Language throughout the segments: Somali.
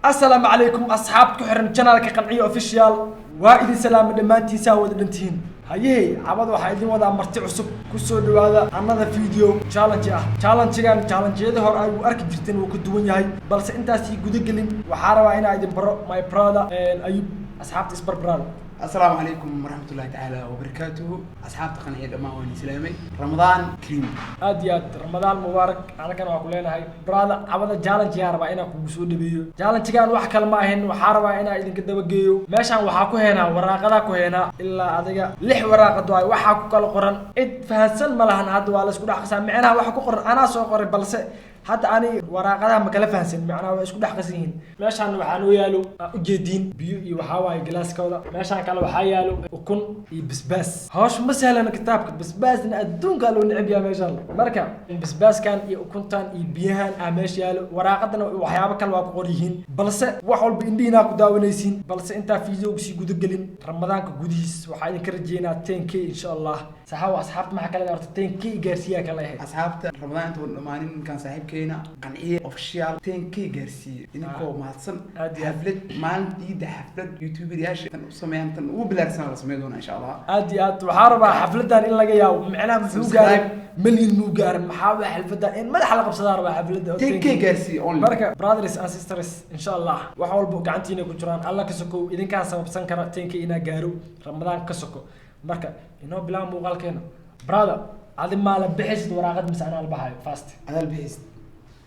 Asalaamu calaykum, asxaabta ku xiran channelka Qanciyo Official. Waa idin salaama dhammaantiisaa wada dhantihiin. Hayehey, cabad waxaa idin wadaa marti cusub. Kusoo dhawaada another video challenge ah. Challengegan challengeyadii hore ay u arki jirteen wuu ka duwan yahay, balse intaasii gudagelin waxaa rabaa inaa idin baro my brother Ayub. Asxaabta isbar, brother. Asalaamu calaykum waraxmatullahi tacaala wabarakaatuhu. Asxaabta Qanciya dhammaan waan islaamay. Ramadaan kariim. Aad iyo aad, Ramadaan mubaarak. Anakan waa ku leenahay, brother. Cabada challenge yaa rabaa inaan kugu soo dhaweeyo. Challengegan wax kale ma ahin, waxaa rabaa inaan idinka dabageeyo. Meeshaan waxaa ku heenaa waraaqadaa ku heenaa, ilaa adiga lix waraaqad waay. Waxaa ku kala qoran cid fahansan ma lahan. Hadda waa la isku dhex qasaa. Micnaha waxa ku qoran anaa soo qoray, balse hadda ani waraaqadaha ma kala fahansan, macnaha waa isku dhex qasan yihiin. Meeshaan waxaa noo yaalo, aa ujeediin, biyo iyo waxaa waaye galaaskooda. Meeshaan kale waxaa yaalo ukun iyo basbaas. Hawsha ma sahlana. Kitaabka basbaasna adduunkaa loo neceb yahay meeshaan. Marka basbaaskan iyo ukuntan iyo biyahan aa meesha yaalo, waraaqadana waxyaabo kale waa ku qor yihiin, balse wax walba indhihiinaa ku daawanaysiin. Balse intaa videoga sii gudagelin, Ramadaanka gudihiis waxaa idinka rajeynaa 10K, insha Allah. Saxaawo, asxaabta maxaa kale horta 10K gaarsiiyaa kale ahayd? Asxaabta, Ramadaan inta dhamaanin ninkan saaxiibkeena Qanciye Official 10K gaarsiiye. Idinkoo mahadsan. Aad iyo aad. Xaflad maalin ciida, xaflad youtuberyaasha tan u sameeyaan tan ugu bilaarsan la sameyn doona, insha Allah. Aad iyo aad. Waxaa rabaa xafladan in laga yaabo, macnaha muxuu gaaray milyan muu gaaray, maxaa waa xafladan in madaxa la qabsadaa rabaa xafladda. 10K gaarsiiye only. Marka brothers and sisters, insha Allah wax walba gacantiina ku jiraan. Alla ka sokow, idinkaa sababsan kara 10K inaa gaaro Ramadaan ka soko. Marka inoo bilaab muuqaalkeena. Brother, adi maala bixaysid waraaqad mise anaa la baxayo fast? Adaal bixis.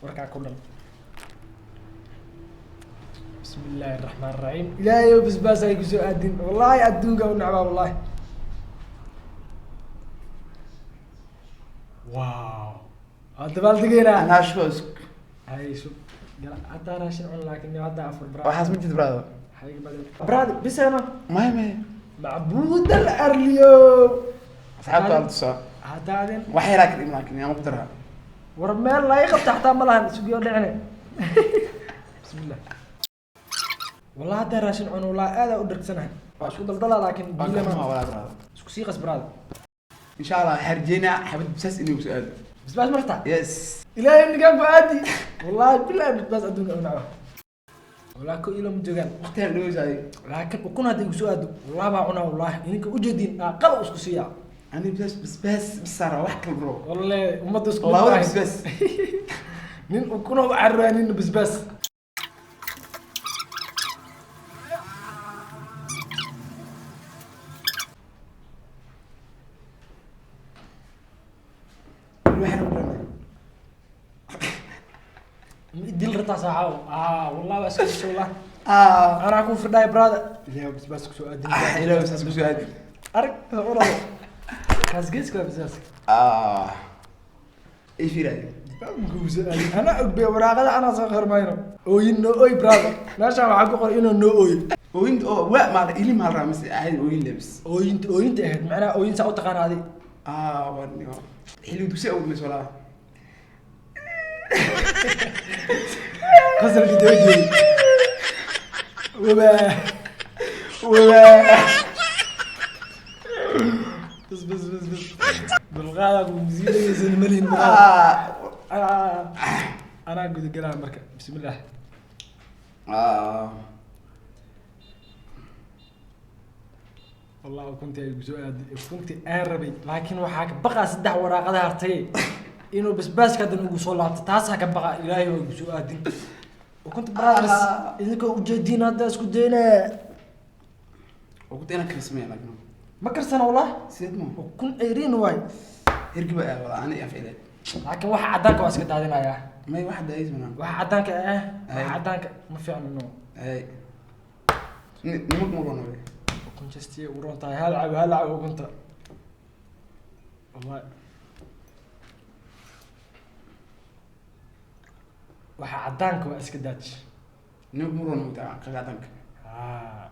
Warkaa ku dhan. Bismi illaahi raxmaan raxiim. Ilaahay basbaas ay kusoo aadin. Wallaahi adduunka u necbaa, wallahi. Wow, waa dabaaldegeynaa. Anaa shuba isku. Hay shub hadda raashin cun, laakiin hadda afur bra. Waxaas ma jirto, brother. Hayga badan, brother, bisana. Maya, maya. Macbuud al arliyo. Asxaabta waa la tusaa. Haddaadin. Wax yaraa ka dhim, laakiin ama ku daraa. War meel laga qabta xataa ma lahan, sugiyo dhicine. Bismillah. Wallah haddaa raashin cuno, wallah aadaa u dhargsanahay. Waa isku daldalaa, laakiin waa biyo ka lama xumaa walaa, brother. Isku sii qas, brother. Insha Allah waxaan rajeynaa xabad bisaas inay kusoo aado. Basbaas marta. Yes. Ilaahay ninkaan ku aadi. Wallahi billahi, basbaas adduunka u nacba. Wallahi ko ilo ma joogaan. Waqtigaan dhaweysa adiga. Laakiin ukun hadday igu soo aado, wallah baa cunaa. Wallahi idinka ujeediin aqal isku siiyaa. Ani bisaas, basbaas bisaara, wax kale, bro. Walle ummadda isku mid labada maahan. Basbaas. Nin ukuna u carraa, nin basbaas. Wax yar ku daraa. Ma idil rabtaa, saaxaaw? Ah, wallahi waa iska dishay, wallah. Ah. Anaa ku firdhaay, brother. Ilaahay basbaas kusoo aadin. Ah, ilaahay bisaas kusoo aadi. Arag cunado kaas, geeska waa basbaas. Ah, ii fiir adiga. Kusoo aadin, anaa ogbe. Waraaqada anaa soo qormayno. Ooyin noo ooy, brother. Meeshaan waxaa ku qoray inuu noo ooyo. Ooyinta oo waa maala ili maal raa mise ahayd ooyin lebis? Ooyinta, ooyinta ahayd, macnaha ooyin saa u taqaana adi. Ah, waa xilli dugsi ugu mayso walaa. Qasalka dabageeyey, wabaa. Wabaa. Bas bas bas bas, dulqaadaa kusiinaysan malin. Ah. Anaa gudagalaa marka. Bismillah. Ah. Wallah ukuntii ay kusoo aaday, ukuntii aan rabay, laakiin waxaa ka baqaa saddex waraaqada hartay inuu basbaaska haddana ugu soo laabto. Taasaa ka baqa. Ilaahay waa igu soo aadin ukunta, brothers. Idinkoo ujeediin hadda isku daynaa. Ukunta inaan karsamaya laakiin. Ma karsana wallah. Sideed ma? Ukun ceyriin waay. Hergiba aa walaa ani afcileed. Laakiin waxa caddaanka waa iska daadinayaa. May wax daayis manaa. Waxa caddaanka ah, waxa Ay. caddaanka ma fiicno, no. Ay, nimanka ma roona wey. Ukun jastiya u roon tahay. Hal cabo, hal cabo ukunta, wallahi waxa caddaanka waa iska daaj. Nimanka ma roona mutaa qagaadanka. Ah.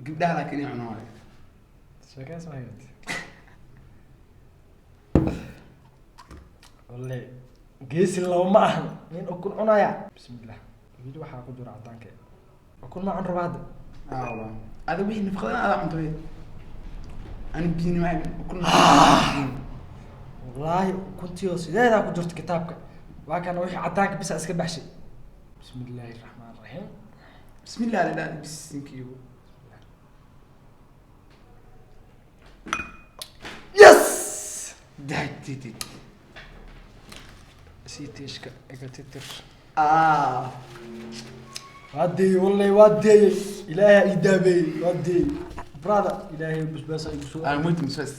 Gabdhaha laakiin inay cunaan waaye. Sheekaas ma hayat. Walle geesi laba ma ahan nin ukun cunaya. Bismillah. Weli waxaa ku jira caddaanka. Ukun ma cun rabaa hadda. Ah, walaa adiga wixii nafaqadan adaa cunto wey, ani biyini ma cabin ukun. Wallaahi ukuntii oo sideedaa ku jirta kitaabka waa kana. Wixii caddaanka bisa iska baxshay. Bismi illaahi raxmaan raxiim. Bismillah la dhaha bisinkiyo. Yes. Dahtidid. Sii tiishka iga titir. Ah. Waa deeyey, wallahi waa deeyey. Ilaahay ii daabeeyey, waa deeyey brother. Ilaahay basbaasa igu soo Aan mutu bisbaas.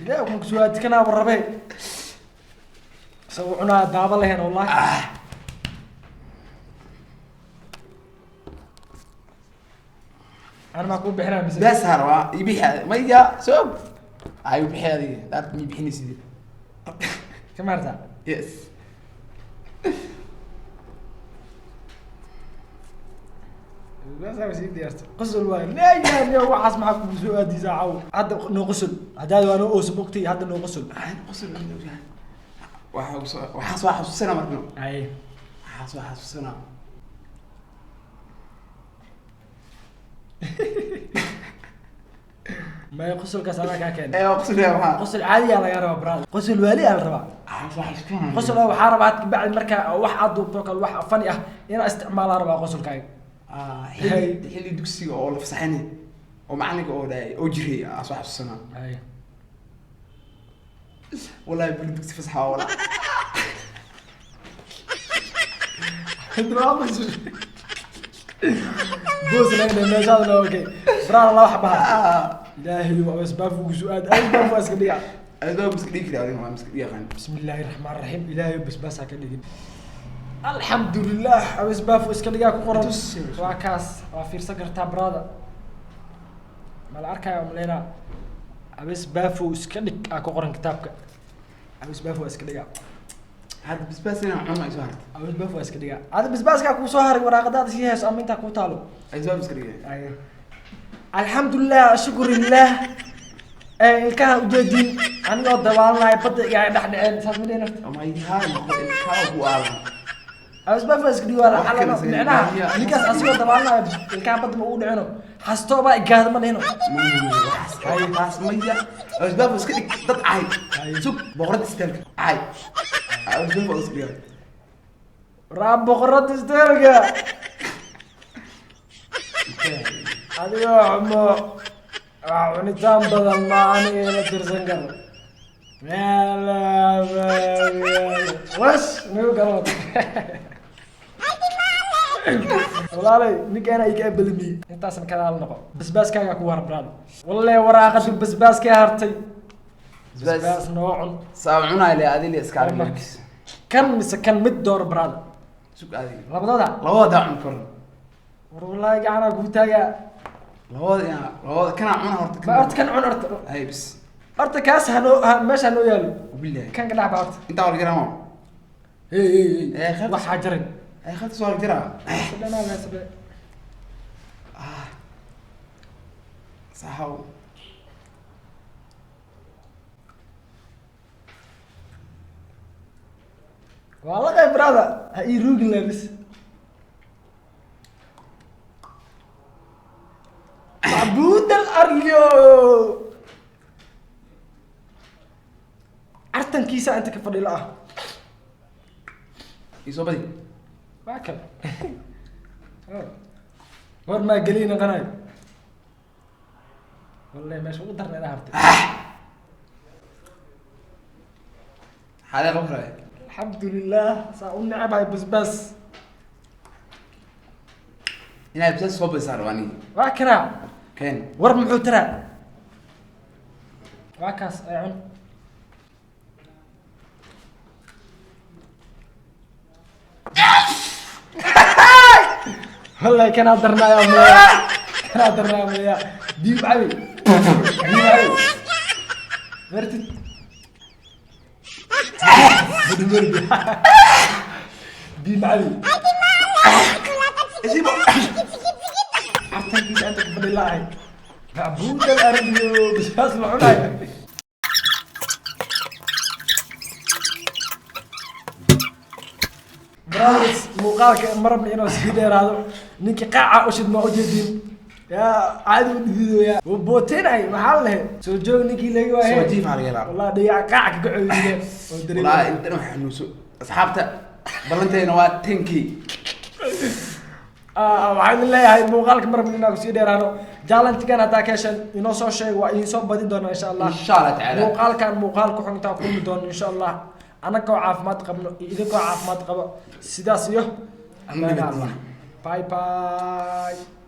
Ilaahay kun kusoo aadkanaa warrabe isagoo cunaa daaba lahayn wallahi. Ah. Ana maa kuu bixinaa mise? Bas harwa ibixi maya soo ay bixi adiga dhaart mi bixinaysid. Ka maartaa? Yes. Basbaas sii diyaarta qosol waay laa ilaaha illa waxaas. Maxaa kugu soo aadiysaa caw? Hadda noo qosol haddaad waa noo oosa bogtay, hadda noo qosol. Aan qosol waxaa soo xasuusana markano. Ay. Waxaa soo xasuusana. Maya, qosolkaas anaa kaa keenay. Ee, qosolka maxaa? Qosol caadiyaa laga rabaa brother, qosol waali aa la rabaa. Waxaa soo xasuusana. Qosol oo waxaa rabaa kabacdi marka wax aad duubto kale, wax fani ah inaa isticmaalaa rabaa qosolkaaga. Ah, xilli dugsiga oo la fasaxinay oo macalinka oo dhahay oo jiray aa soo xasuusana. Ay. Wallahi buli dugsi fasaxa waa walaa. Boos laga dhahay meeshaada loo. Okay brother, laba xaba hartay. Ah. Ilaahay waa asbaab ugu soo aad asbaab waa iska dhiga. Asbaab iska dhigi karaa adiga, waa iska dhigi yaqaan. Bismi illaahi raxmaan raxiim. Ilaahay basbaas ha ka dhigin. Alxamdulilah, asbaab iska dhigaa ku qoran. Tus. Waa kaas, waa fiirsan kartaa brother. Ma la arkaayo maleynaa? Abes baafo iska dhig aa ku qoran kitaabka. Abes baafo waa iska dhigaa. Hadda basbaas inaan cuno ay soo hartay. Abes baafo waa iska dhigaa. Ada basbaaskaa kuu soo haray, waraaqadaada sii hayso ama intaa kuu taalo. Asbaab iska dhigaya. Alxamdulilah, shukrilah. Ee ilkaha ujeedin anigoo dabaalanaya badda igaa dhex dhaceen, saas ma dhihin horta. Ama haa ilkaha ku aalan. Asbaab waa iska dhigo wala Wax kale xalano isaga micnaha baahiya. Ninkaas asigoo dabaalanaya ilkaha badda ma ugu dhicino, xastoobaa igaada ma dhihino. Taas maya, asbaab iska dhig dad caay. Sug boqorada istaalka caay, asbaab iska dhig. Raa boqorada isteelka adigoo xumo waa cunitaan badan, ma aniga ila tirsan karo was nagu galo. Walaalay, ninkaana iga abalamiyey intaasna kadaal noqo. Basbaaskaagaa ku hara brother, wallahi waraaqadu basbaaskay hartay. Basbaas. Basbaas noo cun. Saa cunaa le adil iska arag. Kan mise kan mid door brother? Sug adiga. Labadooda. Labada daa cun koran. War wallahi gacanaa kuu taagaa. Labada inaa labada kanaa cuna horta. Ma horta kan cun horta. Hay bis. Horta kaas hanoo meesha hanoo yaalo. Billahi. Kan ka dhex ba horta. Intaa waa la jiraa ma? Hey hey hey. Eh, khayr. Waxaa jaray. Ay khadka soo la jiraa. Sadhanaa leesabe. Ah, saxaw. Waa la qayb brother, ha ii ruugin le bis. Macbuud al aryo cartankiisa inta ka fadhila ah. Isoo badi. Waa kale war maa geliy noqonayo wallahi meesha ugu darna inaa hartay. Xaalee qaban karaa. Alxamdulilah, saa u necabahay basbaas. Inaad bisas soo badisaa rabaa aniga. Waa kanaa. Keen. War muxuu taraa? Waa kaas ay cun. Wallahi kanaa darnaaya maleeya, kanaa darnaaya maleeya. Biyo cabi, biyo cabi martid. Biyo cabi. Isibo. Cartankiisa inta ka fadhi la'ahay. Macbuud al-ardiyo basbaas la cunayo. Brothers, muuqaalka ma rabna inuu sii dheeraado. Ninkii qaaca ushid ma ujeedin yaa caadi u dhididoya wuu booteynay. Maxaa la lehe soo joog ninkii laga waaye. Soo jiif aa laga helaa. Wallahi dhigac qaaca kaga cooyine oo dareemay. Wallaahi intan wax xanuunso. Asxaabta, ballanteena waa 10K. Waxaan idin leeyahay, muuqaalka marabna inaan kusii dheeraano. Challenge-gan haddaa ka hesheen, inoo soo sheeg, waa idin soo badin doonaa, insha Allah. Insha Allah tacaala. Muuqaalkan muuqaal ku xuntaa kulmi doono, insha Allah, annagoo caafimaad qabno iyo idinkoo caafimaad qabo. Sidaas iyo amaana Allah. Bye bye.